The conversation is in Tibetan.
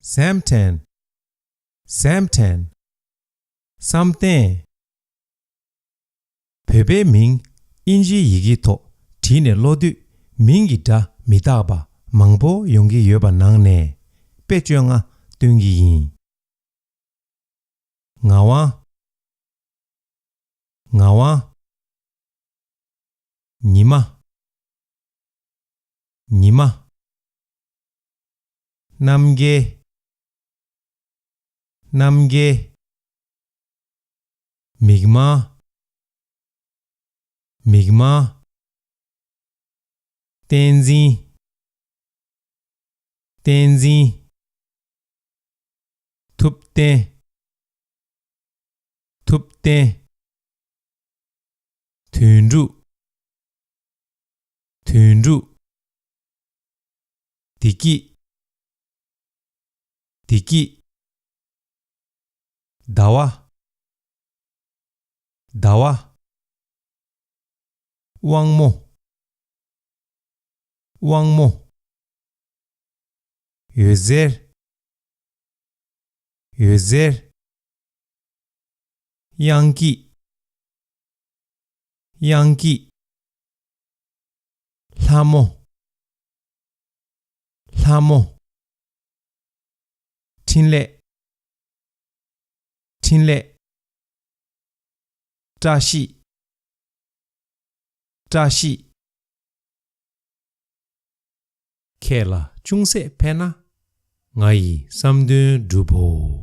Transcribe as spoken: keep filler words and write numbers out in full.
བསམ་གཏན། བསམ་གཏན། བསམ་གཏན། བོད་པའི་མིང་ཨིན་ཇིའི་ཡི་གེ་ཐོག་བྲིས་ནས་ཀློག་དུས་མིང་གི་སྒྲ་མི་རྟག་པ་མང་པོ་ཡོང་གི་ཡོད་པ་ནང་ནས་དཔེ་བཅོ་ལྔ་སྟོན་གྱི་ཡིན། ངག་དབང་། ངག་དབང་། ཉི་མ། ཉི་མ། རྣམ་རྒྱལ། རྣམ་རྒྱལ། མིག་དམར། མིག་དམར། བསྟན་འཛིན། བསྟན་འཛིན། ཐུབ་བསྟན། ཐུབ་བསྟན། དོན་གྲུབ། དོན་གྲུབ། བདེ་སྐྱིད། བདེ་སྐྱིད། ཟླ་བ། ཟླ་བ། དབང་མོ། དབང་མོ། འོད་ཟེར། འོད་ཟེར། དབྱངས་སྐྱིད། དབྱངས་སྐྱིད། ལྷ་མོ། ལྷ་མོ། འཕྲིན་ལས། འཕྲིན་ལས། བཀྲ་ཤིས། བཀྲ་ཤིས། ཁྱེད་ལ་ཅུང་ཟད་ཕན་ན་ང་ཡི་བསམ་དོན་འགྲུབ་བོ།